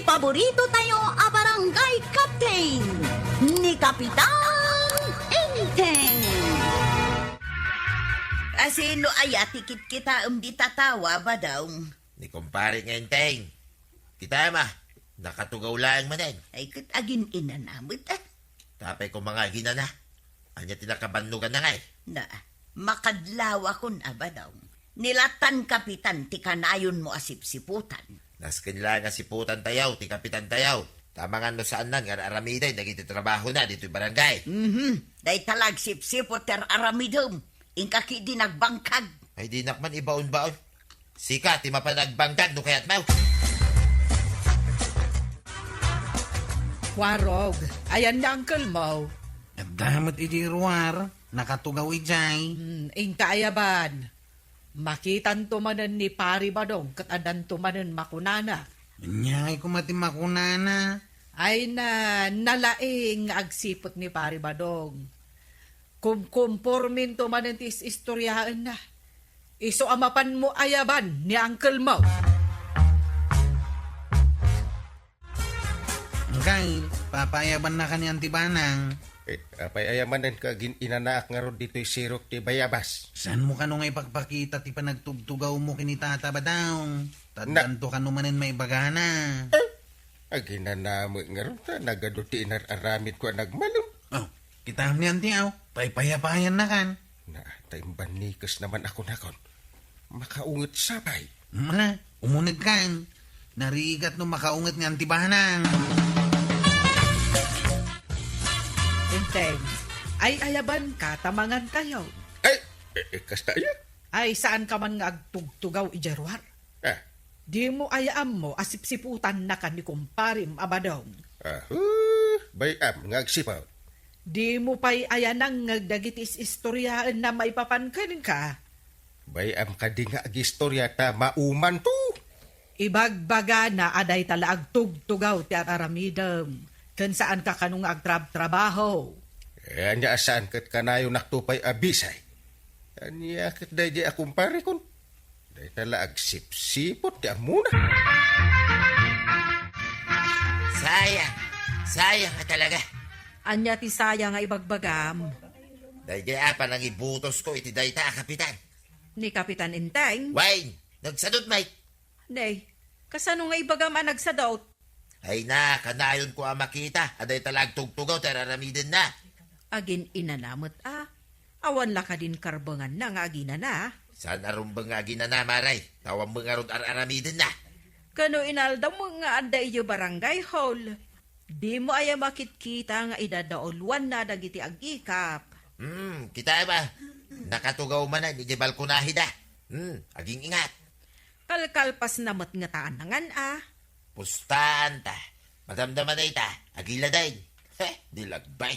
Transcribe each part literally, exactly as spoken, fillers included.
Paborito tayo a barangay captain, ni Kapitan Enteng. Asino aya ti kitkitaem dita tawa, Badong? Ni kumpare nga Enteng. Kita ma, nakatugaw laeng manen. Ay, ket agin-inana met, ah. Tapay ko mga aginana. Anya ti nakabannogan na ngay? Na, makadlawakon a Badong. Ni latan kapitan ti kanayonmo a sipsiputan. Nasken la nga siputan tayaw ti kapitan tayaw. Tamangan no saannan nga aramiden dagiti trabahona ditoy barangay. Mhm. Dayta la agsipsiput ti aramidem. Inka ketdi nagbangkag. Ay, dinak man ibaon-baon. Sika ti mapan agbangkag no kayatmo. Warog, ayan ni uncle mo. Adda met iti ruar, nakatugaw idiay. Hmm, inka ayaban. Makitanto manen ni Pari Badong ket addanto manen makunana. Ania ngay koma ti makunana? Ay na, nalaing nga agsiput ni Pari Badong. Kumkumporminto manen ti is-istoriaenna. Isu a mapanmo ayaban ni uncle mo. Kay, papayabanna kanian ti banang. Eh, apay aya manen ka agin-inanaak ngarud ditoy sirok ti bayabas? Saanmo kano nga ipagpakita ti panagtugtugawmo ken ni Tata Badong? Taddanto kano manen maibagana. Eh, aginanamo ngarud ta nagadu ti inar-aramidko a nagmalem. Oh, kitaem ni Auntie, aw, paypayapayannakan. Na, ta imbannikes naman ako nakon. Makaunget sapay. Mala, umunegkan. Narigat no makaunget nga antibanang. Enteng, ay ayaban ka ta mangan kayo. Ay, eh, eh, kasta iya? Ay, saan ka man nga agtugtugaw idiay ruar? Ah. Dimo aya ammo a sipsiputannakan ni kumparem a Badong? Ahu, bay-am nga agsiput. Dimo pay aya nangngeg dagiti is-istoriaenna maipapan kenka? Bay-am kadi nga agistoria ta maumanto? Ibagbagana a dayta la agtugtugaw ti ar-aramidem, ken saanka kano nga agtrabtrabaho. Eh, ania a saan ket kanayonakto pay a bisay? Ania ket daydiay a kumparekon? Dayta la agsipsiput ti ammona. Sayang. Sayang nga talaga. Ania ti sayang nga ibagbagam? Daydiay a panangibutosko iti dayta a kapitan. Ni Kapitan Enteng? Wen, nagsadut met. Nay, kasano nga ibagam a nagsadut? Ay na, kanayonko a makita a dayta la agtugtugaw ti ar-aramidenna. Agin-inana met a. Awan la kadin karbenganna nga aginana? Saan a rumbeng nga aginana, Mare? Ta awan met ngarud ar-aramidenna. Kano inaldaw met nga adda idiay barangay hall? Dimo aya makitkita nga idadauluanna dagiti agikap? Hmm, kitaem a. Nakatugaw manen idiay balkonahida. Hmm, aging-ingat. Kalkalpasna met ngata a nangan a. Pustaan ta. Madamdama dayta, agiladen. He, di lagbay.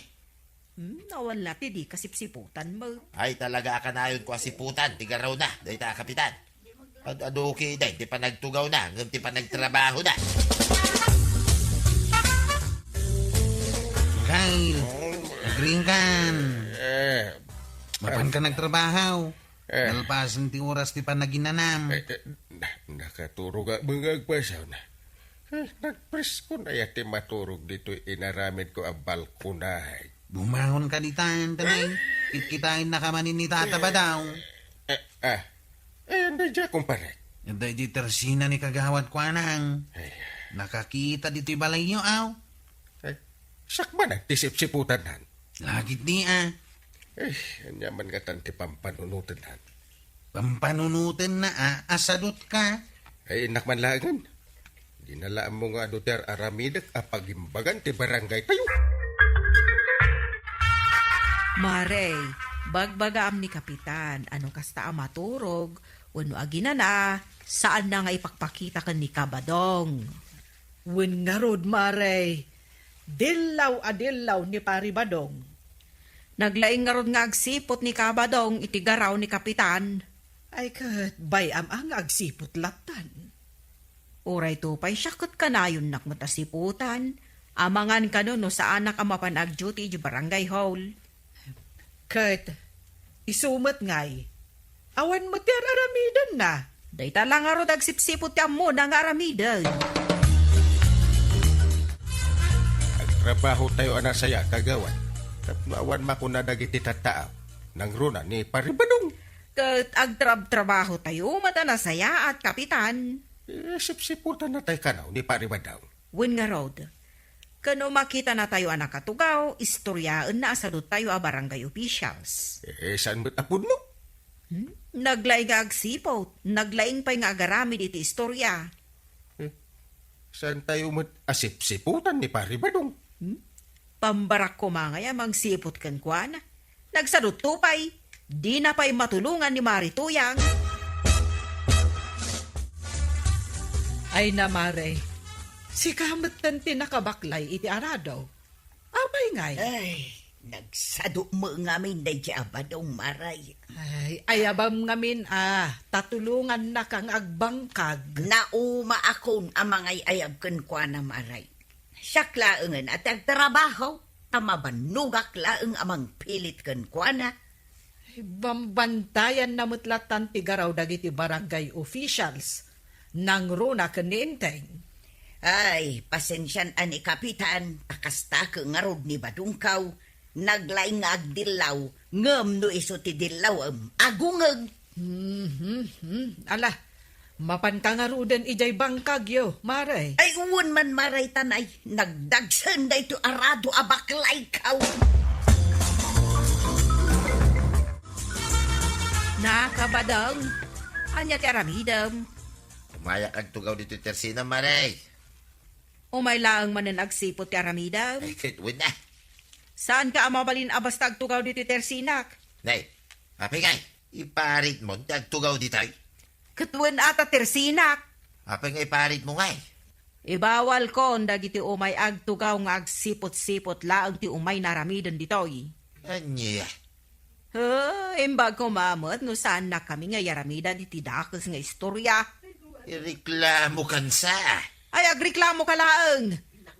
Hmm, awan la ti di kasipsiputan mo. Ay, talaga a kanayonko a siputan ti garawna, dayta a kapitan. Ad-adu ketdin ti panagtugawna, ngem ti panagtrabahona. Kyle, agriingkan. Eh. Mapanka nagtrabaho. Eh. Nalpasen ti oras ti panaginanam. Eh, eh, na-, nakaturog a mga agpasaw na. Eh, nagpreskon aya ti maturog ditoy inaramidko a balkonahe. Bumangon ka ditan, tanay. Kitkitaennaka manen ni Tata Badong. Eh, ah. Eh, anda dia, kumpare? Anda di tersina ni Kagawad Kuanang. Ay. Nakakita ditoy balayyo, aw. Ay, sakbanan ti sipsiputannan. Lagit ni, ah. Eh, ania man ngatan ti pampanunotennan? Pampanunotenna, ah, a sadut ka. Ay, innak man laengen. Di na la ammo nga adu ti ar-aramidek a pagimbagan ti barangay tayo. Mare, bagbagaam ni Kapitan, ano kasta a maturog, wenno aginana, saanna nga ipakpakita ken ni Kabadong. Wen ngarud, Mare, dillaw a dillaw ni Pari Badong. Naglaing ngarud nga agsiput ni Kabadong iti garaw ni Kapitan. Ay ket, bay-am a nga agsiput lattan. Uray to pay siak ket kanayonnak met a siputan. Amangan kano no saanak a mapan agduty iti barangay hall. Ket, isu met ngay, awan met ti ar-aramidenna. Dayta la ngarud agsipsiput ti ammona nga aramiden. Trabahotayo a nasayaat, Kagawad. Tapno awan makuna dagiti tattaaw, nangruna ni Pari Badong. Ket agtrabtrabahotayo met a nasayaat, Kapitan. Eh, sipsiputannatay kano ni Pari Badong. Wen ngarud, ken no makitanatayo a nakatugaw, istoryaenna a saduttayo a barangay officials. Eh, saan met a pudno? Hmm? Naglaing nga agsiput, naglaing pay nga agaramid iti istorya. Eh, saantayo met a sipsiputan ni Pari Badong? Hmm? Pambarak koma ngay a mangsiput kenkuana. Nagsadutto pay, dina pay matulongan ni Mari Tuyang. Ay na, Mare, sika metten ti nakabaklay iti arado. Apay ngay? Ay, nagsado met ngamin daydi a badong, Maray. Ay, ayabam ngamin a, tatulongannaka nga agbangkag. Naumaakon a mangay-ayab kenkuana, Maray. Siak laengen a ti agtrabaho, ta mabannogak laeng a mangpilit kenkuana. Bambantayanna met latan ti garaw dagiti barangay officials. Nangruna ken ni Enteng. Ay, pasensian a ni Kapitan, ta kasta ket ngarud ni Badongkaw, naglaing nga agdillaw, ngem no isu ti dillawem, agungeg. Mhm, hmm. Ala, mapanka ngaruden idiay bangkagyo, Mare? Ay, wen man, Mare, tanay, nagdagsen daytoy arado a baklaykaw. Nakabadong. Ania ti aramidem? Umayak agtugaw ditoy tersinam, Mare. Umay laeng manen agsiput ti aramidem? Ay, ket wen na. Saanka a mabalin a basta agtugaw ditoy tersinak? Nay, apay ngay, iparitmo ti agtugaw ditoy? Ket wen a ta tersinak. Apay nga iparitmo ngay? Ibawalkon dagiti umay agtugaw nga agsiput-siput laeng ti umay nga aramiden ditoy. Ania? He, imbag koma met no saannakami nga iyaramidan iti dakes nga istorya. Ireklamokan sa. Ay, agreklamoka laeng.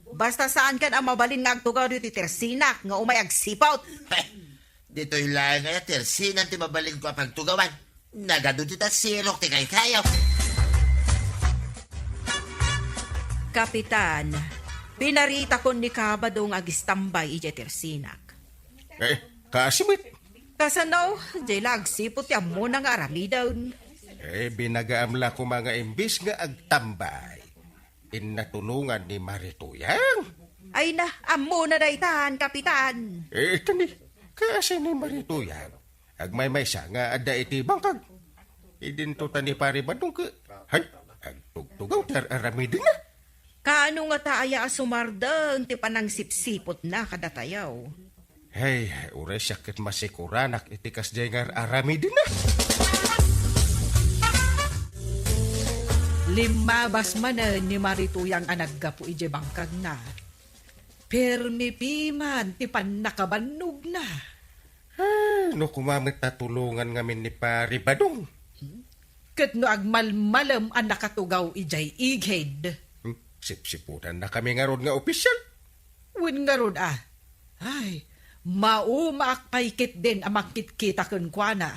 Basta saankan a mabalin nga agtugaw ditoy tersinak nga umay agsiput. Heh, ditoy laeng nga tersinan ti mabalinko a pagtugawan. Nagadu ti tasirok ti kaykayo. Kapitan, pinaritakon ni Kabadong nga agistambay idiay tersinak. Eh, kaasi met. Kasano? Diay la agsiput ti ammona nga aramiden. Eh, binagaam la koma nga imbis nga agtambay, innatulongan ni Mari Tuyang. Ay na, ammona daytan, Kapitan. Eh, ita ni, kaasi ni Mari Tuyang. Agmaymaysa nga adda iti bangkag. Idinto ta ni Pari Badong ket, hay, agtugtugaw ti ar-aramidenna. Kaano ngata aya a sumardeng ti panangsipsiputna kadatayo? Hay, uray siak ket masikuranak iti kasdiay nga ar-aramidenna. Limmabas manen ni Mari Tuyang a naggapu idiay bangkagna. Permi piman ti pannakabannogna. Ah, no koma met a tulongan ngamin ni Pari Badong. Ket no agmalmalem a nakatugaw idiay igid. Hmm, sipsiputannakami ngarud nga opisyal. Wen ngarud a. Ay, maumaak pay ketdin a mangkitkita kenkuana.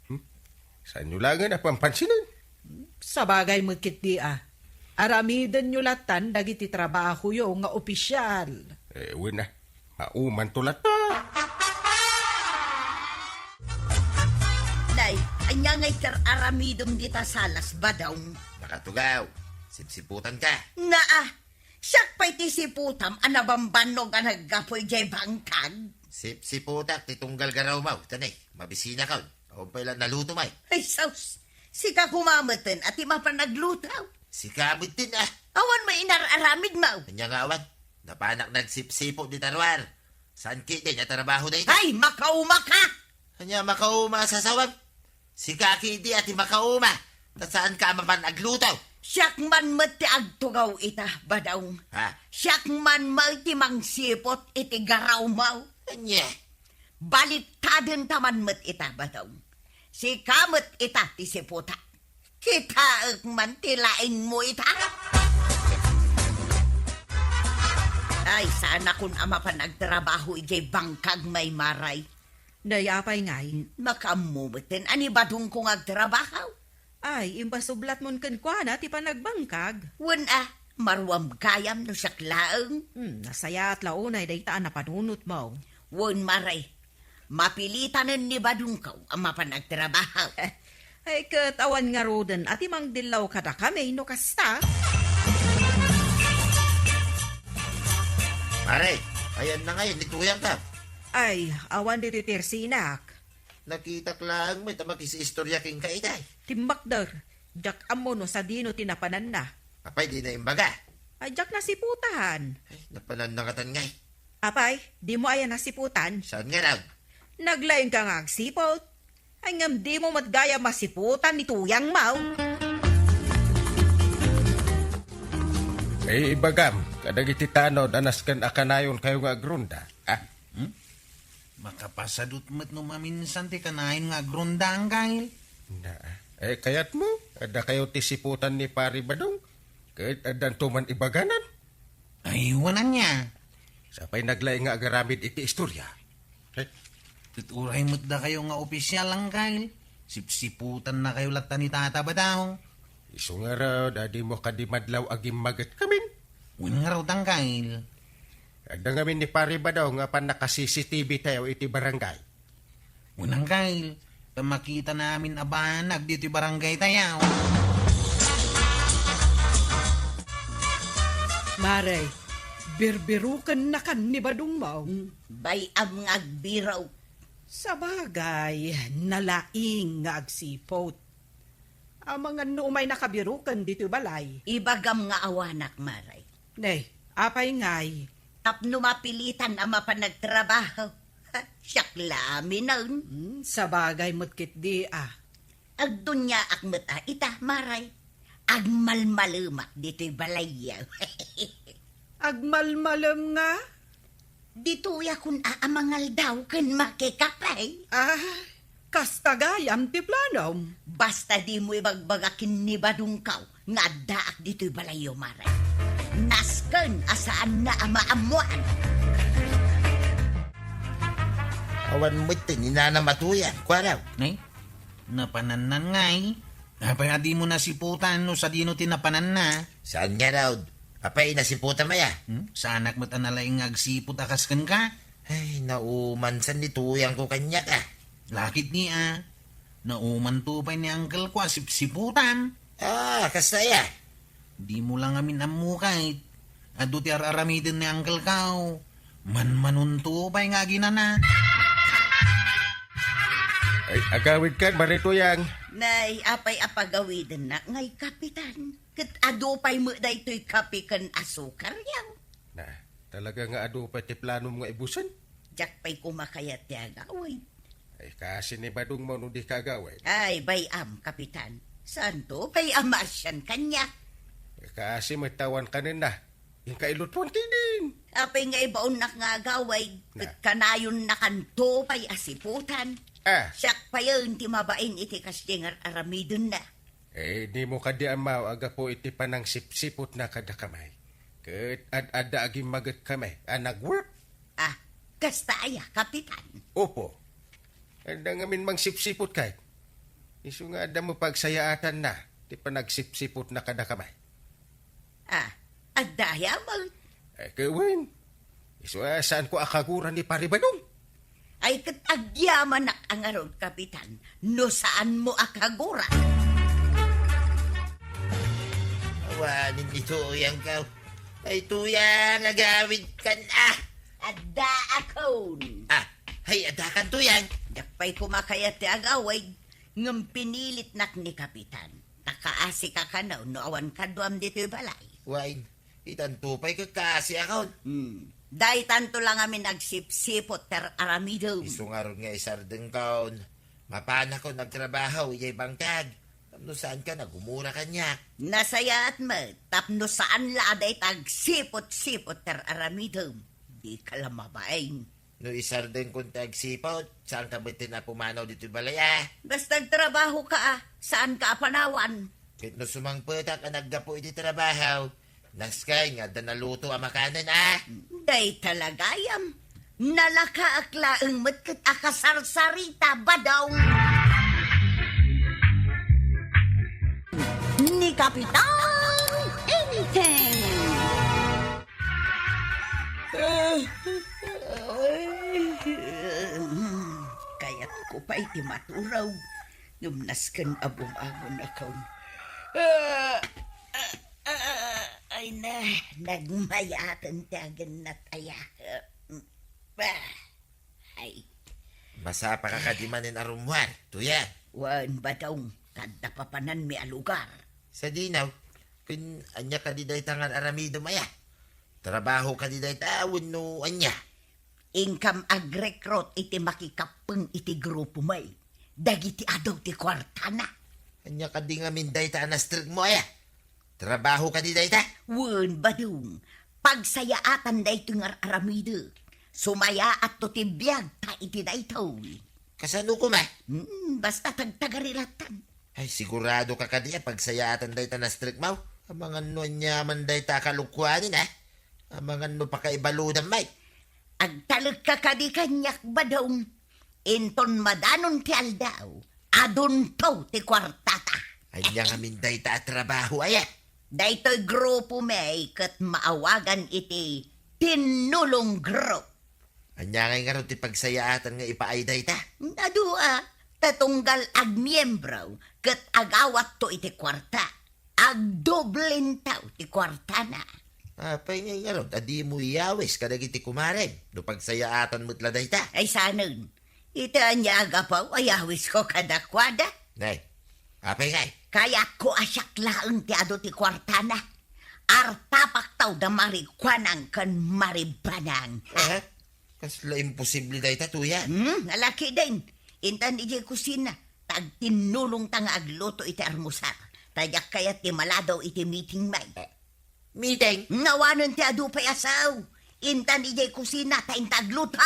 Hmm? Saanyo laengen a pampansinen? Sabagay met ketdi a. Aramidenyo latan dagiti trabahoyo nga opisyal. Eh, wen a. Maumanto latta. Nay, ania ngay ti ar-aramidem dita salas, Badong? Nakatugaw. Sipsiputanka. Naa, siak pay ti siputam a nabambannog a naggapu idiay bangkag. Sipsiputak ti tunggal garawmaw, tanay, mabisinakon. Awan pay la naluto, may. Ay, sus! Sika koma meten a ti mapan agluto. Sika meten, ah. Awan may inar-aramid mo. Ania nga awan? Napanak nagsipsipot dita ruar. Saan ketdi nga trabaho dayta? Ay, makauma ka! Ania makauma a sasawam? Sika ketdi a ti makauma. Ta saanka a mapan agluto? Siak man met ti agtugaw ita, Badong. Ha? Siak man met ti mangsipot iti garawmaw. Ania? Baliktaden ta man met ita, Badong. Sika met ita ti siputak. Kitaek man ti laingmo ita. Ay, saanakon a mapan agtrabaho idiay bangkag, Maymaray. Day, apay ngay? Makaammo meten a ni Badongko nga agtrabaho. Ay, imbasublatmon kenkuana ti panagbangkag. Wen a, Maruam gayam no siak laeng. Hmm, nasayaat la unay dayta a napanunotmo. Wen, Mare, mapilitanen ni Badongko a mapan agtrabaho. Ay, ket awan ngaruden a ti mangdillaw kadakami no kasta. Mare, ayanna ngay ni Tuyangko? Ay, awan ditoy tersinak. Nakitak laeng met a makisiistorya kenka idiay. Timmakder, diak ammo no sadino ti napananna. Apay, dina imbaga? Ay, diak nasiputan. Ay, napananna ngatan ngay. Apay, dimo aya nasiputan? Saan ngarud? Naglaingka nga agsiput. Ay, ngem dimo met gayam masiputan ni Tuyangmo. Ay, ibagam kadagiti tanod a nasken a kanayonkayo nga agrunda. Ah, Hmm? Makapasadut met no maminsan ti kanayon nga agrunda, Anggail. Na, eh, kayatmo, addakayo ti siputan ni Pari Badong? Ket addanto man ibaganan? Ay, wen ania. Sapay naglaing nga agaramid iti istorya. Eh? Ket uray met dakayo nga opisial, Anggail. Sipsiputannakayo latta ni Tata Badong. Isu ngarud, a dimo kadi madlaw agimmaget kamin? Wen ngarud, Anggail. Adda ngamin ni Pari Badong nga pannaka-C C T V tayo iti barangay. Wen, Anggail, ta makitana amin a banag ditoy barangay tayo. Mare, birbirukennakan ni Badongmo. Hmm, bay-am nga agbirok. Sabagay, nalaing nga agsiput. Amangan no umay nakabiruken ditoy balay. Ibagam nga awanak, Mare. Ne, apay ngay? Tapno mapilitan a mapan agtrabaho. Siak la aminen. Hmm, sabagay met ketdi, a. Agduniaak met a ita, Mare. Agmalmalemak ditoy balayyo. Agmalmalem nga? Ditoyakon a mangaldaw ken makikape. Ah, kasta gayam ti planom. Basta dimo ibagbaga ken ni Badongko nga addaak ditoy balayyo, Mare. Nasken a saanna a maammoan. Awan met ti ni Nanam a Tuyang, kuanaw. Nay, napanannan ngay. Apay a dimo nasiputan no sadino ti napananna? Saan ngarud? Apay, nasiputam aya? Hmm? Saanak met a nalaing nga agsiput a kas kenka? Ay, naumansan ni Tuyangko kaniak, a. Lakit ni, a. Naumanto pay ni Uncle ko a sipsiputam. Ah, kasta aya? Dimo la ngamin ammo kayat. Adu ti ar-aramiden ni Uncle ko. Manmanunto pay nga aginana. Ay, agawidkan, Mare Tuyang. Nay, apay a pagawidennak ngay, Kapitan? Ket adu pay met daytoy kape ken asukar, yaw. Na, talaga nga adu pay ti planom nga ibusen? Diak pay koma kayat ti agawid. Ay, kaasi ni Badongmo no di ka agawid. Ay, bay-am, Kapitan. Saanto pay a maasian kaniak? Ay, kaasi met ta awan kanenna. Inka ilutpon ti din. Apay nga ibaonnak nga agawid, ket Na. kanayonnakanto pay a siputan. Ah. Siak payen ti mabain iti kasdiay nga ar-aramidenna. Eh, dimo kadi ammo a gapu iti panangsipsiputna kadakami. Ket ad-adda agimmagetkami a nag-work. Ah, kasta aya, Kapitan? Opo. Adda ngamin mangsipsiput kay. Isu nga adda met pagsayaatanna ti panagsipsiputna kadakami. Ah, adda aya met? Eh, ket wen. Isu a saanko a kagura ni Pari Badong. Ay, ket agyamanak a ngarud, Kapitan, no saanmo a kagura. Awanen ni Tuyangko. Ay, Tuyang, agawidkan, a. Addaakon. A, ay, addakan, Tuyang. Diak pay koma kayat ti agawid, ngem pinilitnak ni Kapitan. Ta kaasika kano no awan kaduam ditoy balay. Wen, itanto pay ket kaasiakon. Hmm. Daytanto la ngamin agsipsiput ti ar-aramidem. Isu ngarud nga isardengkon. Mapanakon agtrabaho idiay bangkag. Tapno saankan a gumura kaniak. Nasayaat met, tapno saan la a dayta agsiput-siput ti ar-aramidem. Dika la mabain. No isardengkon ti agsiput, saanka metten a pumanaw ditoy balay, a? Basta agtrabahoka, a, saanka a panawan. Ket no sumangpetak a naggapu iti trabaho, nasken nga adda naluto a makanen, a? Dayta la gayam. Nalakaek laeng met ket a kasarsarita, Badong. Ni Kapitan Enteng. pay ti maturog, ngem nasken a bumangon a kaon. Ah, ah, ah, ay na, nagmayaten ti agennat aya. Ah, ay. Masapaka kadi manen a rummuar, Tuyang? Wen, Badong, ta adda papananmi a lugar. Sadino? Ken ania kadi dayta nga ar-aramidem aya? Trabaho kadi dayta wenno ania? Inkam agrekrut iti makikappeng iti grupo mi dagiti adu ti kuartana. Ania kadi ngamin dayta a nastrekmo aya? Trabaho kadi dayta? Wen, Badong. Pagsayaatan daytoy nga ar-aramidek. Sumayaatto ti biagta iti daytoy. Kasano koma? Hmm, basta tagtagari lattan. Ay, sigurado ka kadi a pagsayaatan dayta nastrekmo? Amangan no aniaman dayta a kalokuanen, a? Amangan no pakaibaludan met. Agtalekka kadi kaniak, Badong. Inton madanon ti aldaw, adunto ti kuartata. Ania ngamin dayta a trabaho aya? Daytoy grupo mi ket maawagan iti Tinnulong Group. Ania ngay ngarud ti pagsayaatan nga ipaay dayta? Adu a, ta tunggal agmiembro ket agawatto iti kuarta. Agdoblinto ti kuartana. Apay ngay ngarud a dimo iyawis kadagiti kumarem no pagsayaatan met la dayta? Ay sanen, iti ania a gapu a iyawisko kadakuada? Nay, apay ngay? Kayatko a siak laeng ti adu ti kuartana. Artapakto da Mari Kuanang ken Mari Banang. Eh? Kasla imposible dayta, Tuyang. Hmm, alakiden. Intan idiay kusina, ta agtinnulongta nga agluto iti almusar. Ta diak kayat ti maladaw iti meeting mi. Ah, meeting? Awanen ti adu pay a sao. Intan idiay kusina, ta inta agluto.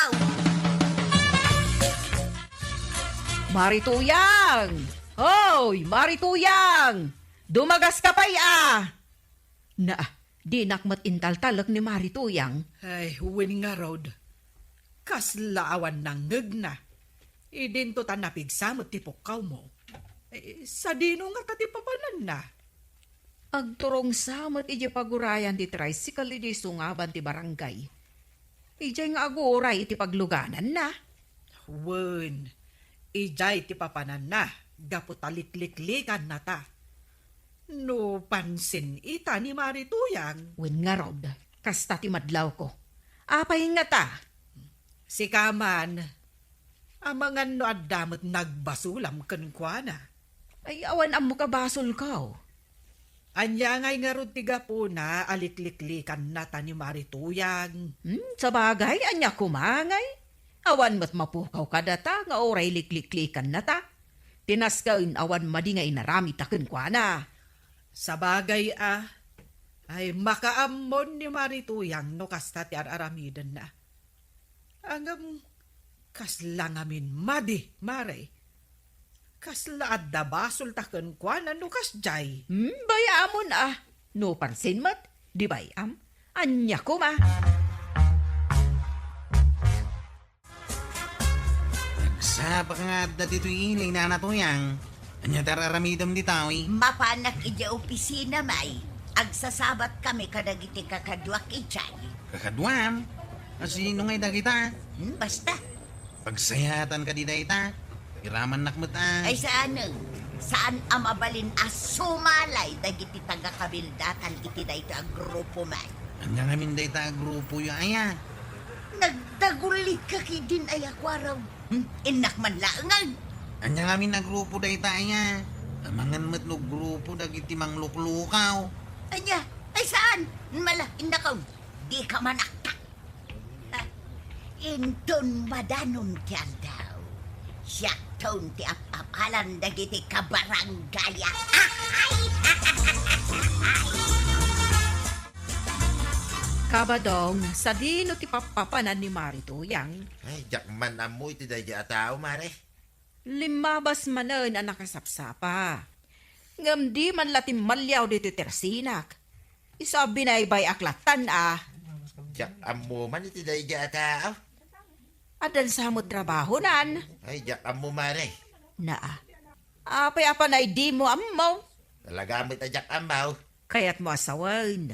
Mari Tuyang! Hoy, Mari Tuyang! Dumagaska pay a! Na, dinak met intaltalek ni Mari Tuyang. Ay, wen ngarud. Kasla awan nangngegna. Idinto ta napigsa met ti pukkawmo. Eh, sadino ngata ti papananna? Agturongsa met idiay pagurayan ti tricycle idiay sungaban ti barangay. Idiay nga aguray iti paglugananna. Wen, idiay ti papananna, gapu ta likliklikaannata. No pansin ita ni Mari Tuyang. Wen ngarud, kasta ti madlawko. Apay ngata? Sika man, amangan no adda met nagbasolam kenkuana. Ay, awan ammok a basolko. Ania ngay ngarud ti gapuna a likliklikannata ni Mari Tuyang? Hmm, sabagay, ania koma ngay? Awan met mapukaw kadata nga uray likliklikannata. Ti nasken awan madi nga inaramidta kenkuana. Sabagay a, ay makaammon ni Mari Tuyang no kasta ti ar-aramidenna. Ngem kasla ngamin madi, Mari. Kasla adda basolta kenkuana no kasdiay. Hmm, bay-amon a. No pansin met, di bay-am. Ania koma? Nagsapa ka nga adda ditoy ili, Nana Tuyang. Ania ti ar-aramidem ditoy? Mapanak idiay opisina, may. Agsasabat kami kadagiti kakaduak idiay. Kakaduam? A, sino ngay dagita? Hmm, basta. Pagsayaatan kadi dayta? Iramannak met a. Ay, saanen. Saan a mabalin a sumalay dagiti taga-kabildatan iti daytoy a grupo man. Ania ngamin dayta a grupoyo aya? Nagdagulitka ketdin aya, kuaraw? Hmm, innak man laengen. Ania ngamin a grupo dayta aya? Amangan met no grupo dagiti mangluklukaw. Ania? Ay, saan? Mala, innakaw. Dika manakta. Ah, inton madanon ti aldaw, siakton ti ap-apalan dagiti kabaranggayak. Kabadong, sadino ti pappapanan ni Mari Tuyang? Ay, diak man ammo iti daydi a tao, Mare. Limmabas manen a nakasapsapa. Ngem di man la timmaliaw ditoy tersinak. Isu a binaybay-ak lattan a. Diak ammo man iti daydi a tao. Addan sa met trabahonan. Ay, diak ammo, Mare. Naa. Apay a panay dimo ammo? Talaga met a diak ammo. Kayatmo a sawen.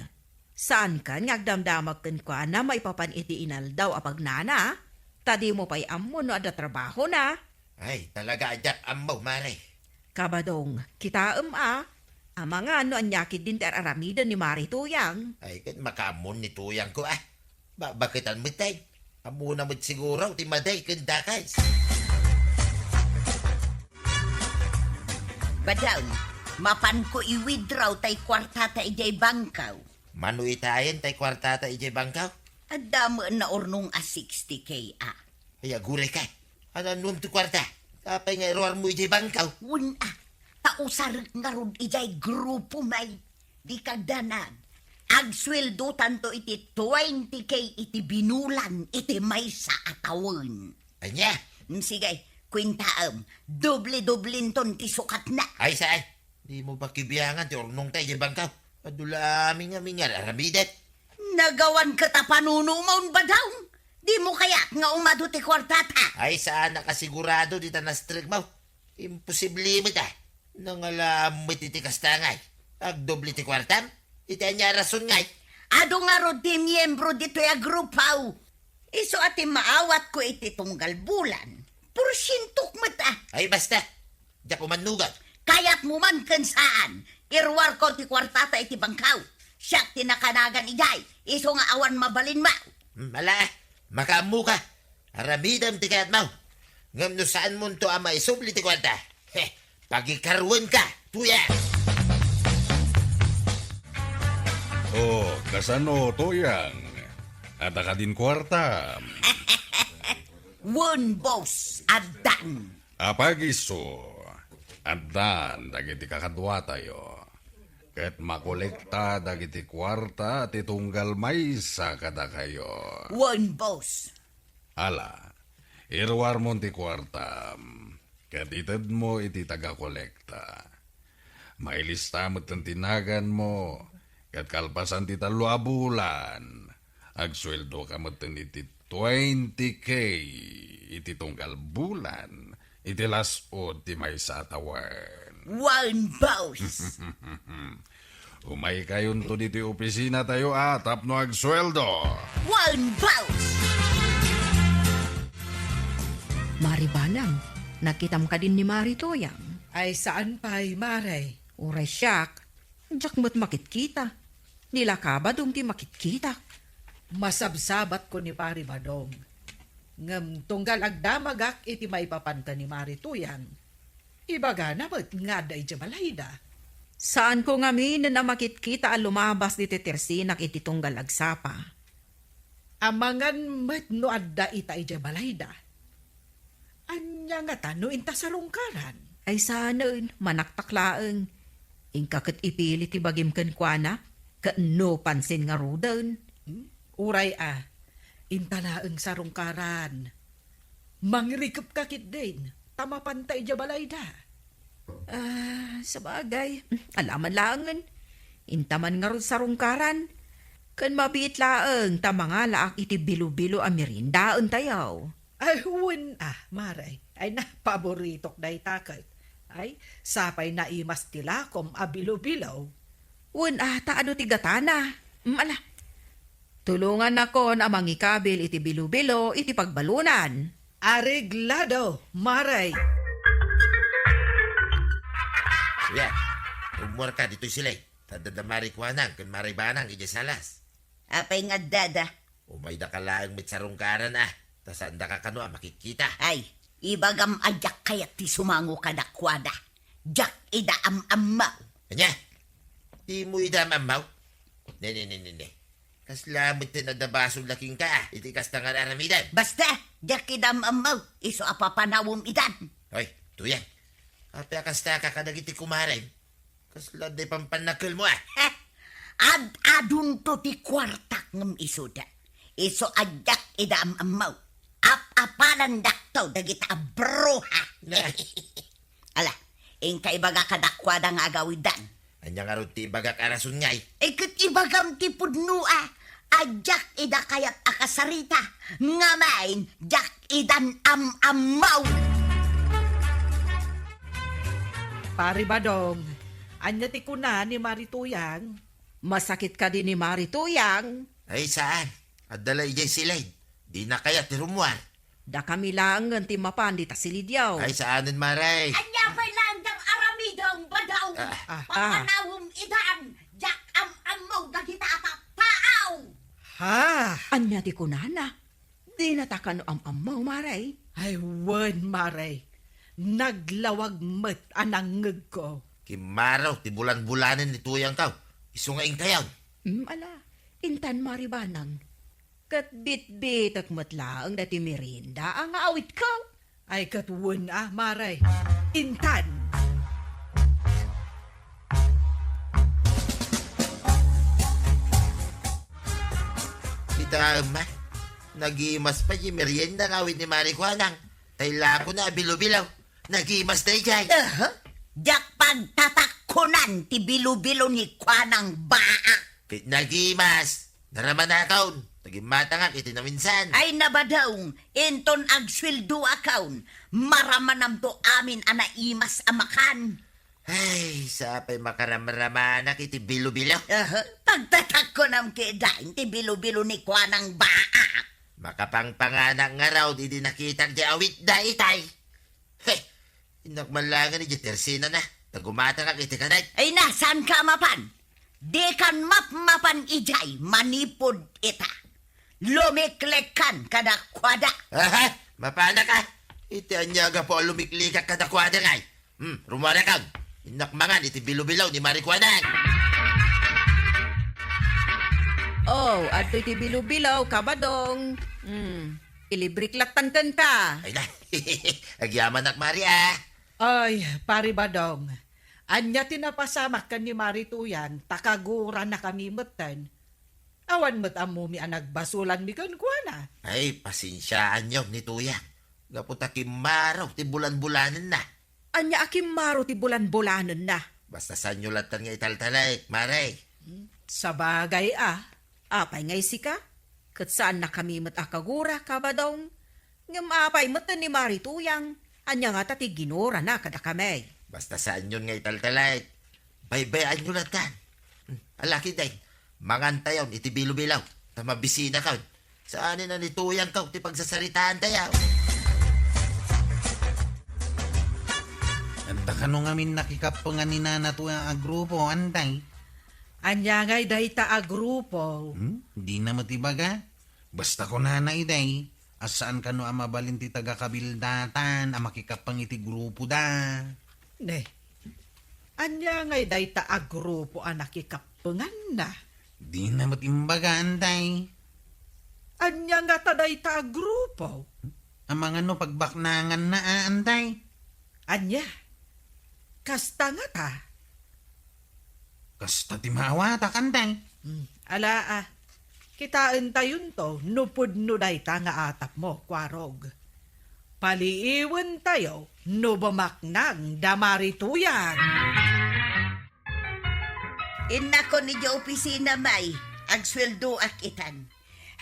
Saankan nga agdamdamag kenkuana maipapan iti inaldaw a pagnana, ta dimo pay ammo no adda trabahona. Ay, talaga a diak ammo, Mare. Kabadong, kitaem a, amangan no ania ketdin ti ar-aramiden ni Mari Tuyang. Ay, ket makaammo ni Tuyang ko, ah. Babaketan met, ay. Ammona met siguro ti madi ken dakes. Badong, mapanko i-withdraw tay kuartata idiay bangko. Mano itayen tay kuartata idiay bangko? Adda met naurnong a sixty K a. Ay, aguray ka. Ania nuem ti kuarta? Apay nga iruarmo idiay bangko? Wen a, ta usarek ngarud idiay grupo may. Dika agdanag. Agsueldotanto iti twenty K iti binulan iti maysa a tawen. Ania? Mm, sige, kuentaem. Doble-doblenton ti sukatna. Ay, saan? Dimo pakibiangan ti urnongta idiay bangko. Adu la amin nga mingar aramidek. Nagawan ket a panunumon, Badong. Dimo kayat nga umadu ti kuartata? Ay, saan a kasigurado dita nastrek mo. Imposible met a. Nangalaam met iti kasta ngay. Agdoble ti kuartam? Iti ania a rason ngay? Adu ngarud ti miyembro ditoy a grupo. Isu a ti maawatko iti tunggal bulan. Porsientok met a. Ay, basta. Diak umannugag. Kayatmo man ken saan, iruarko ti kuartata iti bangko. Siak ti nakanagan idiay, isu nga awan mabalinmo. Hmm, ala, makaammo ka. Aramidem ti kayatmo. Ngem no saanmonto a maisubli ti kuarta, he, pagikaruen ka, Tuyang. Oh, kasano, Tuyang? Adda kadin kuarta? Wen, boss, addan. Apay isu, addan dagiti kakaduatayo, ket makolekta dagiti kuarta ti tunggal maysa kadakayo. Wen, boss. Ala, iruarmon ti kuartam, ket itedmo iti tagakolekta. Mailista metten ti naganmo, ket kalpasan ti tallo a bulan, agsueldoka metten iti twenty K iti tunggal bulan iti las-ud ti maysa a tawen. Wen, boss! Umaykayonto ditoy opisinatayo a tapno agsueldo. Wen, boss! Mari Banang, nakitam kadin ni Mari Tuyang? Ay, saan pay, Mare. Uray siak, diak met makitkita. Ni la Kabadong ti makitkitak. Masabsabatko ni Pari Badong. Ngem tunggal agdamagak iti maipapan ken ni Mari Tuyang, ibagana met nga adda idiay balayda. Saanko ngamin a makitkita a lumabas ditoy tersinak iti tunggal agsapa. Amangan met no adda ita idiay balayda. Ania ngata no inta sarungkaran? Ay saanen, manaktak laeng. Inka ket ipili ti bagim kenkuana, ket no pansin ngaruden. Hmm? Uray a, inta laeng sarungkaran. Mangrikepka ketdin, ta mapanta idiay balayda. Ah, sabagay, alaman laengen. Inta man ngarud sarungkaran. Ken mabiit laeng ta mangalaak iti bilo-bilo a meriendaentayo. Ay, wen a, Mare. Ay na, paboritok dayta ket. Ay, sapay naimas ti lakom a bilo-bilo. Wen a, ta adu ti gatana. Mm, ala. Tulongannakon a mangikabil iti bilo-bilo iti pagbalunan. Areglado, Mare. Kuya, rummuarka ditoy silay. Ta adda da Mari Kuanang ken Mari Banang idiay salas. Apay nga addada? Umaydaka laeng met sarungkaran a, ta saandaka kano a makitkita. Ay, ibagam a diak kayat ti sumango kadakuada. Diak ida am-ammo. Ania? Dimo ida am-ammo? Ne, ne, ne, ne, ne. Kasla met ti adda basol a kenka, iti kasta nga ar-aramidem. Basta, diak ida am-ammo, isu a papanawem idan. Hoy, Tuyang. Apay a kastaka kadagiti kumarem? Kasla adda ipampannakelmo a. Ad-adunto ti kuartak ngem isuda. Isu a diak ida am-ammo. Ap-apalandakto dagita a bruha. Ne. Ala, inka ibaga kadakuada nga agawidan. Ania ngarud ti ibagak a rason ngay? Eh, ket ibagam ti pudno a, a diak ida kayat a kasarita, ngamin diak idan am-ammo. Pari Badong, ania ti kuna ni Mari Tuyang? Masakit kadi ni Mari Tuyang? Ay, saan. Adda la idiay silay. Dina kayat ti rummuar. Dakami laengen ti mapan dita silidiaw. Ay, saanen, Mare. Ania pay laeng dang aramidem, Badong? Ah. Ah. Papanawem idan, diak am-ammo dagita a tattao. Ha? Ania ti kunana? Dinata kano am-ammo, Mare? Ay, wen, Mare. Naglawag met a nangngegko. Kimmaro ti bulan-bulanen ni Tuyangko. Isu nga inkayon. Hmm, ala. Intan, Mare Banang. Ket bitbitek met laeng daytoy merienda a nga awitko. Ay, ket wen a, Mare. Intan. Ita, Ama, nagimas pay diay merienda nga awit ni Mare Kuanang. Tay lakona a bilo-bilo. Nagimas daydiay. Aha. Diak pagtatakkonan ti bilo-bilo ni Kuanang Baak. Ket nagimas. Naramanakon, nagimmatangak iti naminsan. Ay, Badong, inton agsueldoakon, maramanamto amin a naimas a makan. Ay, sapay makaramramanak iti bilo-bilo. Aha, pagtatakkonam ketdin ti bilo-bilo ni Kuanang Baak. Makapangpanganak ngarud idi nakitak diay awit daytay. He, innak man laengen idiay tersenana, ta gumatangak iti kanay. Ay, na, saanka a mapan? Dikan mapmapan idiay manipud ita. Lumiklekkan kadakuada. Aha, mapanak a. Iti ania a gapu a lumiklikak kadakuada ngay? Hmm, rumuarakon. Innak mangan iti bilo-bilo ni Mare Kuanang. Oh, adtoy ti bilo-bilo, Ka Badong. Hmm, ilibrik lattan kenka. Ay na, agyamanak, Mare, a. Ay, Pari Badong, ania ti napasamak ken ni Mare Tuyang ta kaguranakami metten? Awan met ammomi a nagbasolanmi kenkuana. Ay, pasensiaanyo ni Tuyang. Gapu ta kimmaro ti bulan-bulanenna. Ania a kimmaro ti bulan-bulanenna? Basta saanyo lattan nga italtalek, Mare. Hmm, sabagay a. Apay ngay sika? Ket saannakami met a kagura, Ka Badong. Ngem apay met ni Mare Tuyang? Ania ngata ti ginurana kadakami? Basta saanyon nga italtalek. Baybay-anyo lattan. Hmm, ala ketdin, mangantayon iti bilo-bilo, ta mabisinakon. Saanen a ni Tuyangko ti pagsasaritaantayo. Adda kano ngamin nakikappengan ni Nana Tuyang a grupo, Antay? Ania ngay dayta a grupo? Hmm? Dina met ibaga? Basta kunana idi, a saan kano a mabalin ti taga-Kabildatan a makikappeng iti grupoda. Ne, ania ngay dayta a grupo a nakikappenganna? Dina met imbaga, Antay. Ania ngata dayta a grupo? Amangan no pagbaknanganna a, Antay. Ania? Kasta ngata? Kasta ti maawatak, Antay. Hmm, ala a. Kitaentayonto no pudno dayta nga atapmo, Kuarog. Paliiwentayo no bumaknang da Mare Tuyang. Innakon idiay opisina, May. Agsueldoak itan.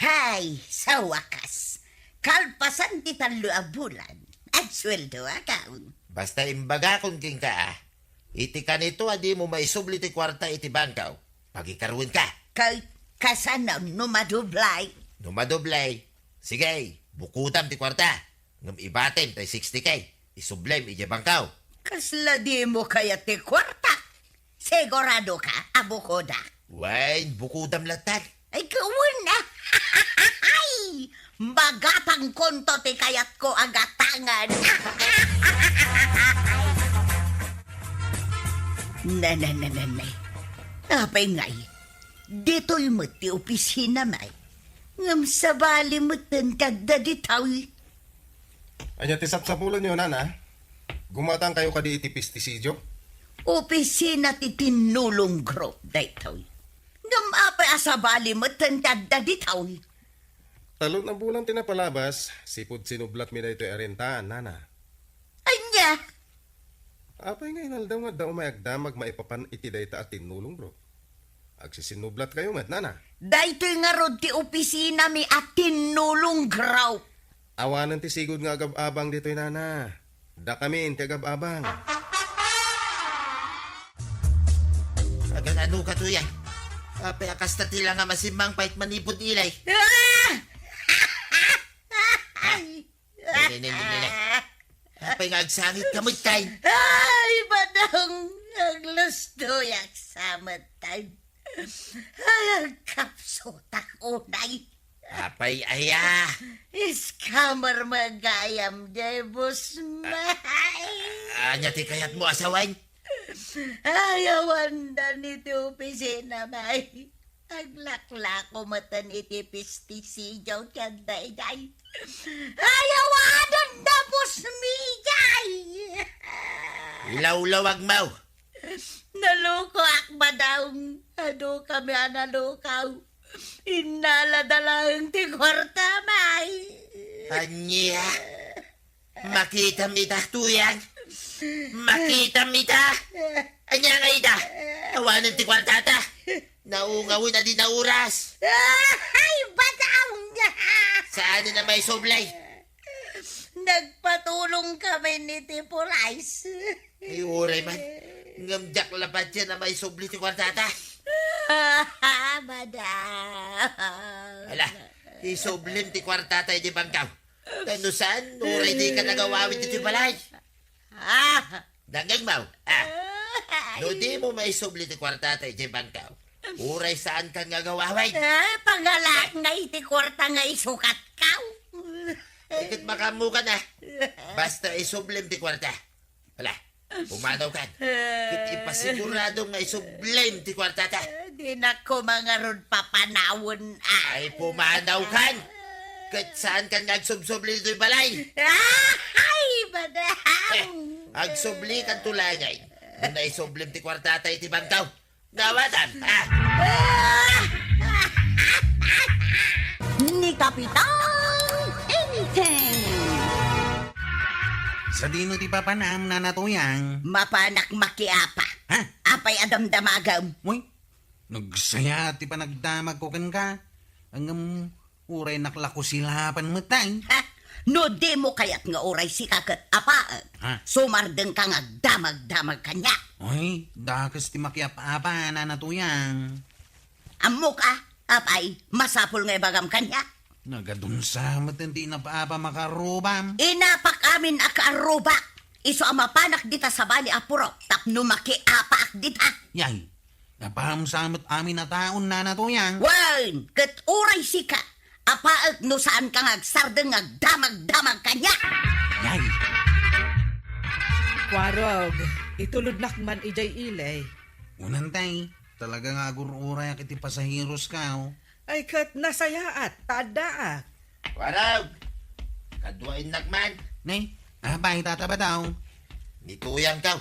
Hay, sa wakas. Kalpasan ti tallo a bulan, agsueldoakon. Basta imbagakon kenka a, iti kanito a dimo maisubli ti kuarta iti bangko, pagikaruenka. Ka-, kasano no madoblay? No madoblay, sige, bukodam ti kuarta. Ngem ibatem tay sixty K, isublem idiay bangko. Kasla dimo kayat ti kuarta? Siguradoka a bukodak? Wen, bukodam lattan. Ay, kawen a. Ay, magatangkonto ti kayatko a gatangen. Na, na, na, na, na. Apay ngay, ditoy met ti opisina, May. Ngem sabali metten ti adda ditoy. Ania ti sapsapulenyo, Nana? Gumatangkayo kadi iti pestisidio? Opisina ti Tinulong Group daytoy. Ngem apay a sabali metten ti adda ditoy? Talon a bulan ti napalabas, sipud sinublatmi daytoy a renta, Nana. Ania? Apay nga inaldaw nga adda umay agdamag maipapan iti dayta a Tinulong Group? Agsisinublatkayo met, Nana. Daytoy ngarud ti opisinami a Tinulong Group. Awanen ti sigud nga agab-abang ditoy, Nana. Dakamin ti agab-abang. Agan ano ka, Tuyang? Apay a kasta ti langa masimmangpet manipud ilay? Ah! Ay! Nay, nay, nay, nay, nay. Apay nga agsangit ka met, tay? Ay, Badong, aglustoyak sa met, tay. Ay, agkapsutak unay. Apay aya? Scammer met gayam, Jebus, may. Ania ti kayatmo a sawen? Ay, awan da iti opisina, may. Aglaklako metten iti pestisidio ken daydiay. Ay, awanen da pusmijay! Ilawlawag mo! Nalukoak, Badong. Adu kami a nalukaw. Innalada laeng ti kuarta, may. Ania? Makitam ita, Tuyang. Makitam ita. Ania nga ita? Awanen ti kuartata. Naungawen a di nauras. Ay, Badong! Saan na maisubli? Nagpatulong kami ni ti pulis. Ay, uray man. Ngem diak la patien a maisubli ti kuartata. Badong. Ala, isublim ti kuartata iti bangkaw. Ta no saan, uray dika nagawawid iti balay. Ah! Dangag mo, ah. No dimo maisubli ti kuartata iti bangkaw, uray saankan nga agawawid. Ay, pangalak nga iti kuarta nga isukatkaw. Ay, ket makaammokan, ah. Basta isublim ti kuarta. Ala, pumanawkan. Ket ipasigurado nga isublim ti kuartata. Dinak koma ngarud papanawen, ah. Ay, pumanawkan. Ket saankan nga agsubsubli ditoy balay. Ay, Badong! Eh, agsublikanto laeng. No naisublim ti kuartata iti bangkaw. Dawatan, ah! Ni Kapitan Enteng. Sadino ti papanam, Nana Tuyang? Mapanak makiapa. Ha? Apay a damdamagam? Uy, nagsaya ti panagdamagko kenka. Ngem, uray naklako silapan met, tay. Ha? No dimo kayat nga uray sika ket apaek, ha? Sumardengka nga agdamagdamag kaniak. Uy, dakes ti makiap-apa, Nana Tuyang. Ammok a, apay, masapul nga ibagam kaniak. Nagadunsa met ti inap-apa makarrubam. Inapak amin a karrubak. Isu a mapanak dita sabali a purok tapno makiapaak dita. Yay, napahamsa met amin a taon, Nana Tuyang. Wen, ket uray sika, apaek no saanka nga agsardeng nga agdamagdamag kaniak. Yay. Kuarog, itulodnak man idiay ili. Unan, tay, talaga nga agur-urayak iti pasaherosko. Ay, ket nasayaat, ta addaak. Kuarog, kaduaennak man. Ne, apay, Tata Badong? Ni Tuyangko,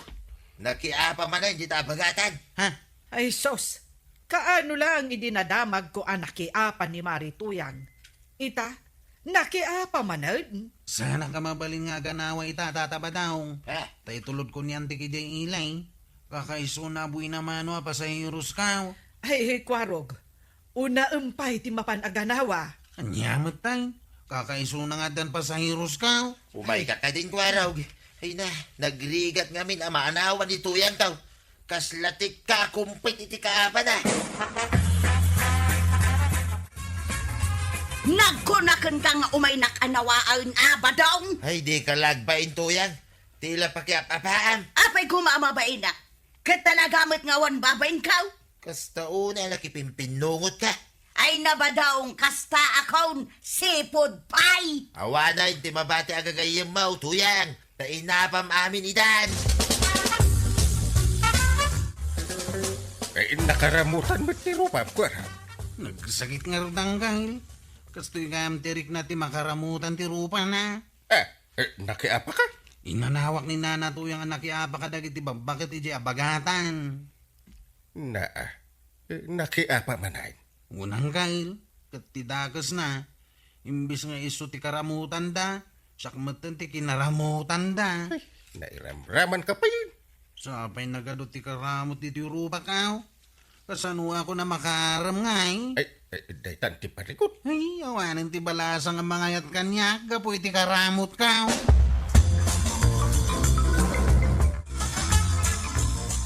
nakiapa manen dita a bagatan. Ha? Ay, sus! Kaano laeng idi nadamagko a nakiapa ni Mari Tuyang? Ita, nakiapa manen? Saanka mabalin nga aganawa ita, Tata Badong. Ha? Ta itulodko ni Antik idiay ili. Kakaisuna a buinamano a pasaherosko. Ay, Kuarog, unaem pay ti mapan aganawa. Ania met, tay? Kakaisuna nga addan pasaherosko. Umayka kadin, Kuarog. Ay na, nagrigat ngamin a maanawan ni Tuyangko. Kasla ti kakumpit iti kaapana. Nagkunakenka nga umaynak a nawaen a, Badong? Ay, dika la agbain, Tuyang. Ti la pakiap-apaam. Apay koma a mabainak? Ket talaga met nga awan babainko? Kasta unay a nakipimpinnungotka. Ay na, Badong, kasta akon, sipud pay. Awanen ti mabati a gagayyemmo, Tuyang, ta inapam amin itan. Ay, nakaramutan met ti rupam, Kuarog. Nagsakit ngarud, Angkel. Kastoy gayam ti rikna ti makaramutan ti rupana. Ah, eh, nakiapaka? Inanawak ni Nana Tuyang a nakiapa kadagiti babbaket idiay a bagatan. Naa, eh, nakiapa manen. Wen, Angkel, ket ti dakesna, imbes nga isu ti karamutanda, siak metten ti kinaramutanda. Ay, nairamramanka pay. Sapay nagadu ti karamut ditoy rupako. Kasanoakon a makaarem ngay? Ay, ay, daytan ti parikut. Ay, awanen ti balasang a mangayat kaniak gapu iti karamutko.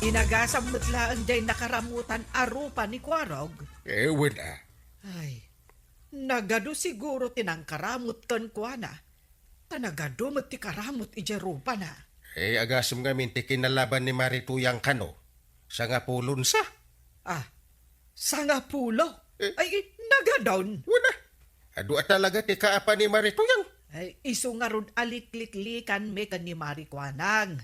Inagasam met laeng diay nakaramutan a rupa ni Kuarog. Eh, wen a. Ay, nagadu siguro ti nangkaramut kenkuana. Ta nagadu met ti karamut idiay rupana. Eh, agasem ngamin ti kinalaban ni Mari Tuyang kano? Sangapulon sa? Ah, sangapulo? Eh? Ay, nagadun. Wen a. Adu a talaga ti kaapa ni Mari Tuyang. Ay, isu ngarud a likliklikanmi ken ni Mari Kuanang.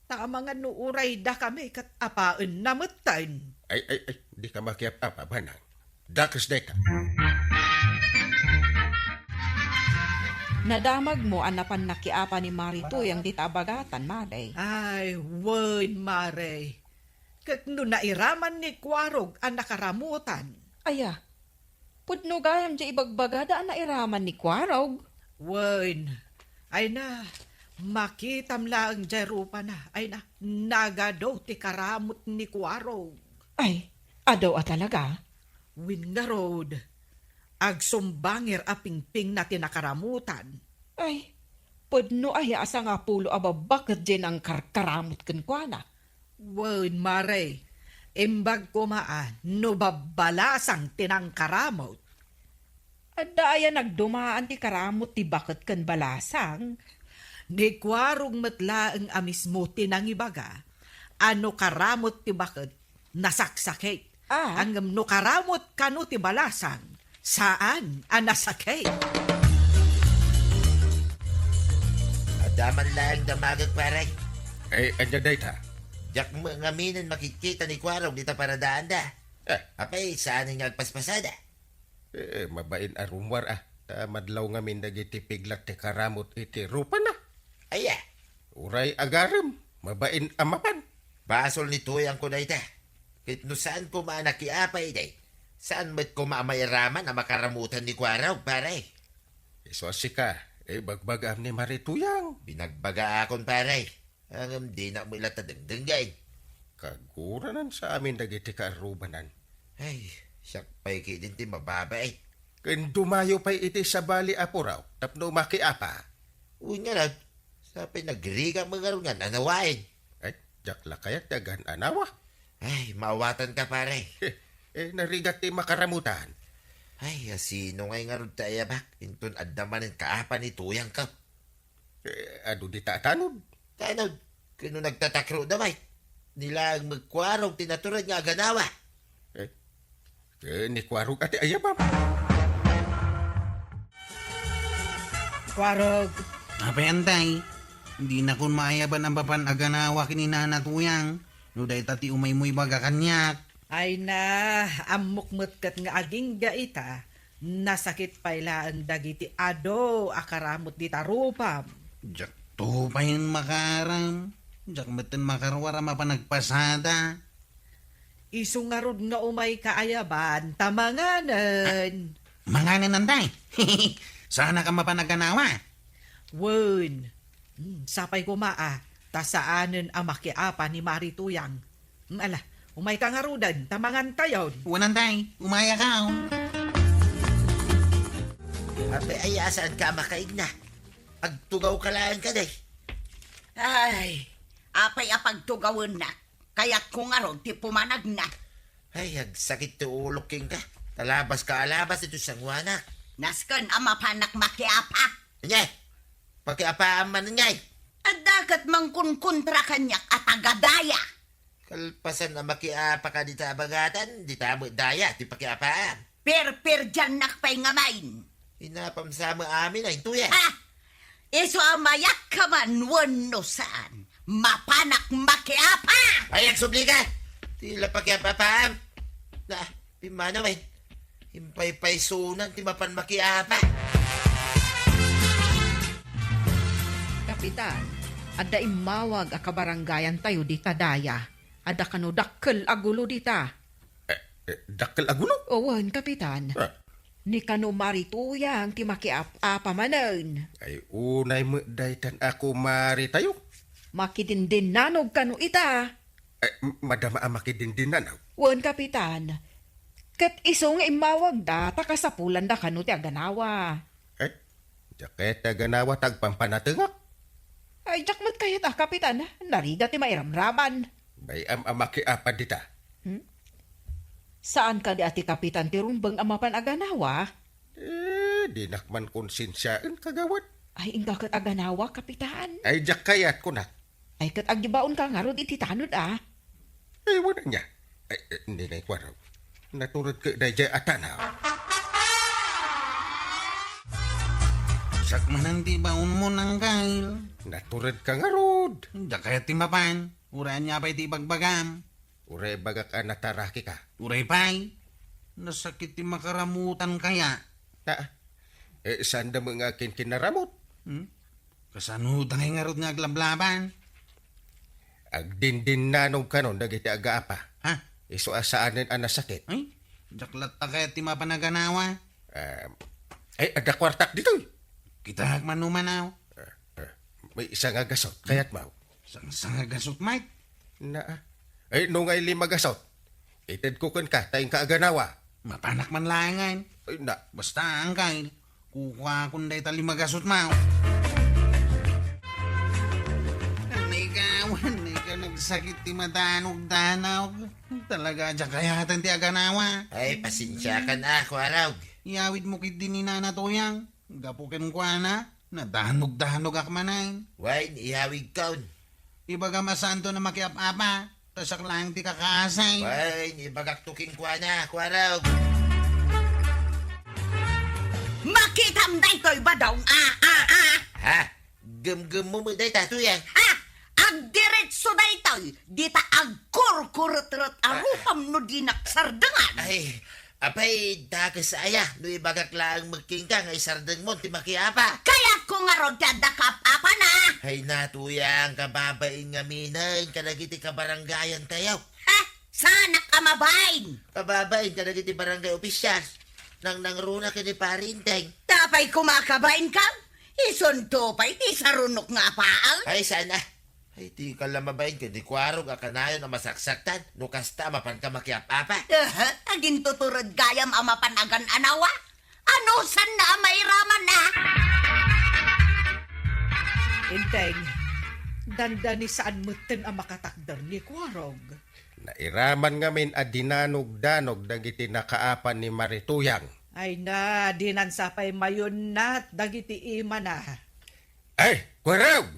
Ta amangan no uray dakami ket apaenna metten. Ay, ay, ay, dika makiap-apa, Banang. Dakes dayta. Nadamagmo a napan nakiapa ni Mari Tuyang dita abagatan, Mare. Ay, wen, Mare. Ket no nairaman ni Kuarog a nakaramutan. Aya, pudno gayam diay ibagbagada a nairaman ni Kuarog? Wen, ay na, makitam laeng diay rupana. Ay na, nagadu ti karamut ni Kuarog. Ay, adu a talaga? Wen ngarud, agsumbangir a pingpingna ti nakaramutan. Ay, pudno aya a sangapulo a babba ket diay nangkarkaramut kenkuana? Wen, Mare, imbag koma a no babbalasang ti nangkaramut. Adda aya nagdumaan ti karamut ti baket ken balasang? Ni Kuarog met laeng a mismo ti nangibaga a no karamut ti baket, nasaksakit. Ah. Ngem no karamut kano ti balasang, saan a nasakit. Adda man laeng damagek, pare. Eh, ania dayta? Diak met ngaminen makitkita ni Kuarog dita paradaanda. Eh. Apay, saan nga agpaspasada? Eh, mabain a rummuar a, ta madlaw ngamin dagiti piglat ti karamut iti rupana. Aya? Uray agarem, mabain a mapan. Basol ni Tuyangko dayta. Ket no saan koma a nakiapa idi, saan met koma a mairaman a makaramutan ni Kuarog, pare. Isu a sika, ibagbagaam ni Mari Tuyang. Binagbagaakon, pare. Ngem dinak met latta dengdenggen. Kaguranan sa amin dagiti kaarubanan. Ay, siak pay ketdin ti mababain. Ken dumayo pay iti sabali a puraw tapno makiapa. Wen ngarud, sapay nagrigat met ngarud nga nanawaen. Ay, diak la kayat ti agan-anawa. Ay, maawatanka, pare. Eh, eh, narigat ti makaramutan. Ay, asino ngay ngarud ti ayabak? Inton adda manen kaapa ni Tuyangko. Eh, adu dita a tanod? Tanod? Ken no nagtatakroda met, ni laeng met Kuarog ti natured nga aganawa. Eh, eh, ni Kuarog a ti ayabam. Kuarog. Apay, Antay? Dinakon maayaban a mapan aganawa ken ni Nana Tuyang, no dayta ti umaymo ibaga kaniak. Ay na, ammok met ket nga agingga ita, nasakit pay laeng dagiti adu a karamut dita rupam. Diakto pay makaaram. Diak metten makaruar a mapan agpasada. Isu ngarud nga umayka ayaban, ta manganen. Ah, manganen, Antay? Saanak a mapan aganawa? Wen. Hmm, sapay koma a, ta saanen a makiapa ni Mari Tuyang. Hmm, ala, umayka ngaruden, ta mangantayon. Wen, Antay, umayakon. Apay aya a saanka a makaigna? Agtugawka laeng kadi. Ay, apay a pagtugawennak? Kayatko ngarud ti pumanagna. Ay, agsakit ti ulok kenka. Ta labaska a labas iti sanguanak. Nasken a mapanak makiapa. Ania? Pakiapaam man ngay. Adda ket mangkonkontra kaniak a taga-daya. Kalpasan a makiapaka dita abagatan, dita met daya ti pakiapaam. Perperdiannak pay ngamin. Inapam sa met amin a intoyen. Ha? Isu a mayakka man wenno saan, mapanak makiapa! Ay, agsublika! Ti la pakiapapaam. Na, pimmanawen. Impaypaysunan ti mapan makiapa. Kapitan, adda immawag a kabarangayantayo dita daya. Adda kano dakkel a gulo dita. Eh, eh, dakkel a gulo? Wen, Kapitan. Ah. Ni kano Mari Tuyang ti makiap-apa manen. Ay, unay met daytan a kumaritayo. Makidindinnanaw kano ita. Eh, m-, madama a makidindinnanaw? Wen, Kapitan. Ket isu nga immawagda, ta kasapulanda kano ti aganawa. Eh, diak kayat ti aganawa ta agpampanatengak. Ay, diak met kayat a, Kapitan. Narigat ti mairamraman. Bay-am a makiapa dita. Hmm? Saan kadi a ti Kapitan ti rumbeng a mapan aganawa? Eh, dinak man konsensiaen, kagawad. Ay, inka ket aganawa, Kapitan. Ay, diak kayat, kunak. Ay, ket agibaonka ngarud iti tanod, a. Ay, wen ania. Ay, eh, ni, ni, kuarog. Naturedka daydiay a tanaw. Sakmanan ti baonmo, Angkel. Naturedka ngarud. Diak kayat ti mapan. Uray ania pay ti ibagbagam. Uray bagak a natarakika. Uray pay. Nasakit ti makaramutan kaya. Ah, eh, saanda met nga kinkinnaramut? Hmm? Kasano dangay ngarud nga aglablaban? Agdindinnanog kanon dagiti agaapa. Ha? Isu a saanen a nasakit. Ay, diak latta kayat ti mapan aganawa. Ah, ay, adda kuartak ditoy. Kitaak man no manaw. Ah, ah, may isa nga gasot, kayat mo? Sangsangagasut, Mike. Na, ah. Ay, no nga lima gasot. Itedko kenka, ta inka aganawa. Mapanak man laengen. Ay, na. Basta, Angkel, kukuakon dayta lima gasut, mao. Anay ka, anay ka, nagsakit ti madanog-danog. Talaga, diak kayaten ti aganawa. Ay, pasensiakan a, kuarog. Iyawidmo ketdi ni Nana Tuyang. Gapu kenkuana, nadanog-danogak manen. Wen, iyawidkon. Ibagam a saanto a makiap-apa, ta siak laeng ti kakaasi. Wen, ibagakto kenkuana, kuarog. Makitam daytoy, Badong, a, a, a. Ha? Gemgemmo met dayta, Tuyang. Ha? Agdiretso daytoy, dita agkurkuretret a rupam no dinak sardengan. Ay, apay, dakes aya, no ibagak laeng met kenka nga isardengmon ti makiapa. Kayatko ngarud ti adda kaap-apana. Ay, Tuyang, kababain ngaminen kadagiti kabarangayantayo. Ha? Saanak a mabain? Kababain kadagiti barangay officials. Nangnangruna ken ni Pari Enteng. Apay koma a kabainka? Isunto pay ti sarunok nga apaak? Ay, saan a. Ay, dika la mabain ken ni Kuarog a kanayon a masaksaktan no kasta a mapanka makiap-apa. Aha, agintutured gayam a mapan agan-anawa? Anusanna a mairaman a? Enteng, dandani saan metten a makatakder ni Kuarog. Nairaman ngamin a dinanog-danog dagiti nakaapa ni Marituyang. Ay na, dinan sa pay mayunnat dagiti imana. Ay, Kuarog!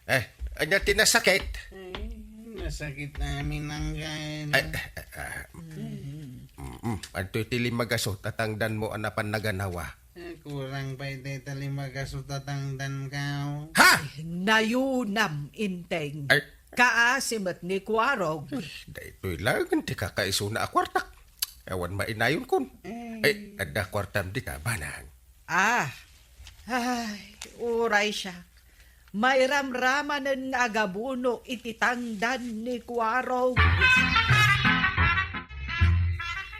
Eh, ania ti nasakit? Ay, nasakit amin, Angkel. Ay, eh, eh, ah, mm, mm, antoy ti lima gasut a tangdanmo a napan naganawa? Eh, kurang pay dayta lima gasut a tangdanko. Ha? Nayunam, Enteng. Ay. Kaasi met ni Kuarog. Ay, daytoy laeng ti kakaisuna a kuartak. Awan mainayonkon. Eh. Ay, adda kuartam dita, Banang. Ah. Ay, uray siak. Mairamramanen nga agabuno iti tangdan ni Kuarog.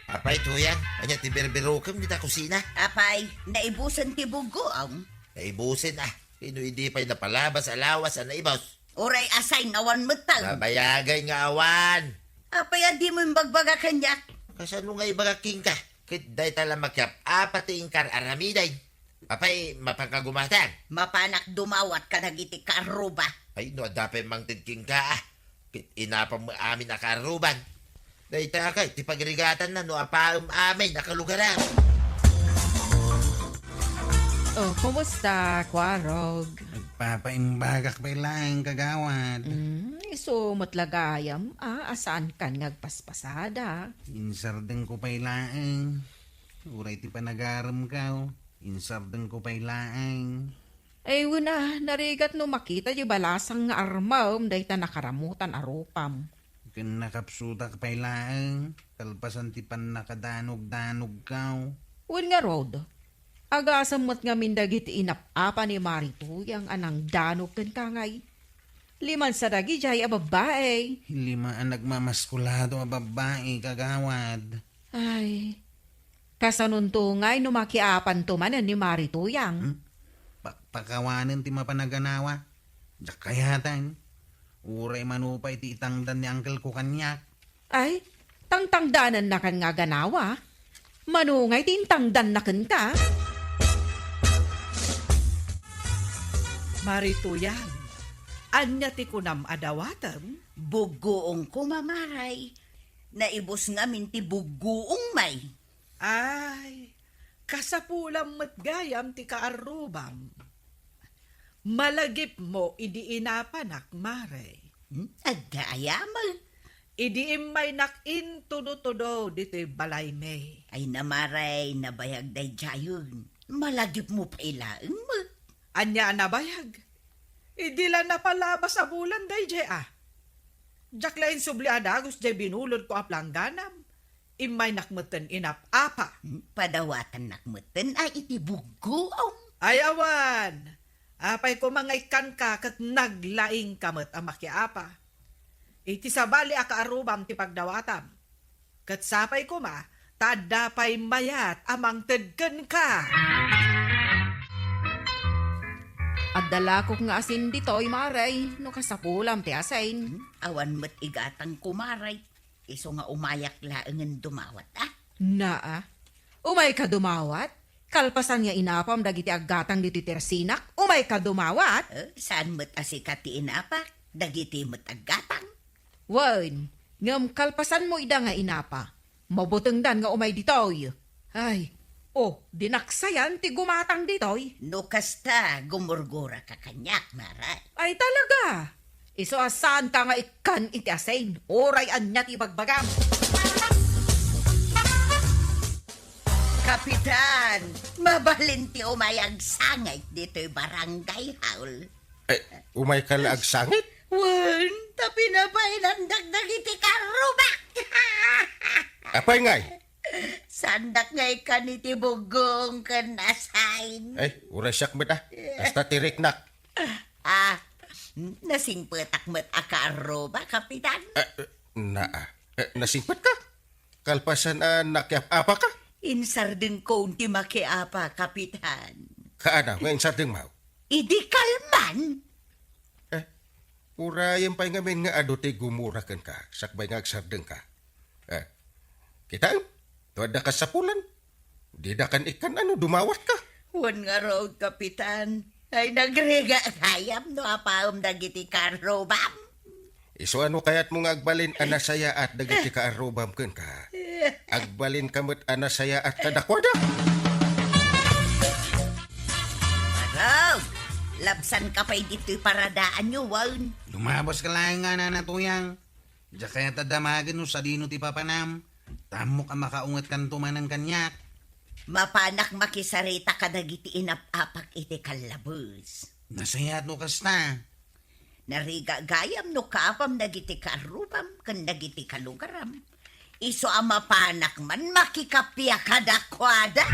Apay, Tuyang, ania ti birbirukem dita kusina? Apay, naibusen ti buggoam. Naibusen, a. Ino idi pay napalabas a lawas a naibus? Uray assign awan metten. Babayagay nga awan. Apay a dimo imbagbaga kaniak? Kasano nga ibagak kenka? Ket dayta la makiap-apa ti inkar-aramiden. Apay, mapanka gumatang? Mapanak dumawat kadagiti kaarruba. Ay, no adda pay mangted kenka, a. Ket inapam met amin a kaarruban. Dayta kay ti pagrigatanna no apaem amin a kalugaran. Oh, kumusta, Kuarog? Nagpapaimbagak pay laeng, kagawad. Mm, isu met la gayam, a, a saankan nga agpaspasada. Insardengko pay laeng. Uray ti panagaremko, insardengko pay laeng. Ay, wen a, narigat no makita di balasang nga armam dayta nakaramutan a rupam. Ken nakapsutak pay laeng, kalpasan ti pannakadanog-danogko. Wen ngarud, agasem met ngamin dagiti inap-apa ni Marituyang a nangdanog kenka ngay. Liman sadagidiay a babbai. Lima a nagmamaskulado a babbai, kagawad. Ay, kasanonto ngay no makiapanto manen ni Marituyang? Hmm? Pakpakawanen ti mapan a ganawa. Diak kayaten. Uray mano pay ti itangdan ni angkelko kaniak. Ay, tangtangdanennakan nga ganawa. Mano ngay ti intangdanna kenka? Marituyang, ania ti kunam a dawatem? Buggoongko, Mama Ray. Naibus ngamin ti buggoong, May. Ay, kasapulam met gayam ti kaarrubam. Malagipmo idi inapanak, Mare. Hmm? Adda aya met? Idi immaynak intudo-tudo ditoy balaymi. Ay, Mare, nabayag daydiayen. Malagipmo pay laeng met. Ania a nabayag? Idi la napalabas a bulan daydiay a. Diak la insubli a dagus diay binulodko a plangganam. Immaynak metten inap-apa. Hmm, padawatannak metten a iti buggoam. Ay, awan. Apay koma nga ikkanka ket naglaingka met a makiapa. Iti sabali a kaarrubam ti pagdawatam. Ket sapay koma, ta adda pay mayat a mangted kenka. Adda lakok nga asin ditoy, Mare, no kasapulam ti asin. Hmm, awan met igatangko, Mare. Isu nga umayak laengen dumawat, a? Naa. Umayka dumawat? Kalpasan nga inapam dagiti aggatang ditoy tersinak, umayka dumawat? Eh, saan met a sika ti inapak? Dagiti met aggatang. Wen, ngem kalpasanmo ida nga inapa, mabutengdan nga umay ditoy. Ay, oh, dinaksayan ti gumatang ditoy. No kasta, gumurguraka kaniak, Mare. Ay, talaga? Isu a saanka nga ikkan iti asin, uray ania ti ibagbagam. Kapitan, mabalin ti umay agsangit ditoy barangay hall. Eh, umayka la agsangit? Wen, ta pinabainandak dagiti karrubak. Apay ngay? Saandak nga ikkan iti buggoam ken asin. Ay, uray siak met, a. Kasta ti riknak. Ah, nasingpetak met a kaarruba, Kapitan. Eh, eh, naa. Eh, nasingpetka? Kalpasan a nakiap-apaka? Insardengko ti makiapa, Kapitan. Kaano nga insardengmo? Idi kalman? Eh, urayen pay ngamin nga adu ti gumura kenka, sakbay nga agsardengka. Eh, kitaem, no adda kasapulan, didakan ikkan a no dumawatka. Wen ngarud, Kapitan. Ay, nagrigat gayam no apaem dagiti karrubam. Isu a no kayatmo nga agbalin a nasayaat dagiti kaarrubam kenka, agbalinka met a nasayaat kadakuada. Arog, labsanka pay ditoy paradaanyo, wen? Lumabaska laeng nga, Nana Tuyang. Diak kayat a damagen no sadino ti papanam. Ta ammok a makaungetkanto manen kaniak. Mapanak makisarita kadagiti inap-apak iti kallabes. Nasayaat no kasta. Narigat gayam no kaapam dagiti kaarrubam ken dagiti kalugaram. Isu a mapanak man makikappia kadakuada.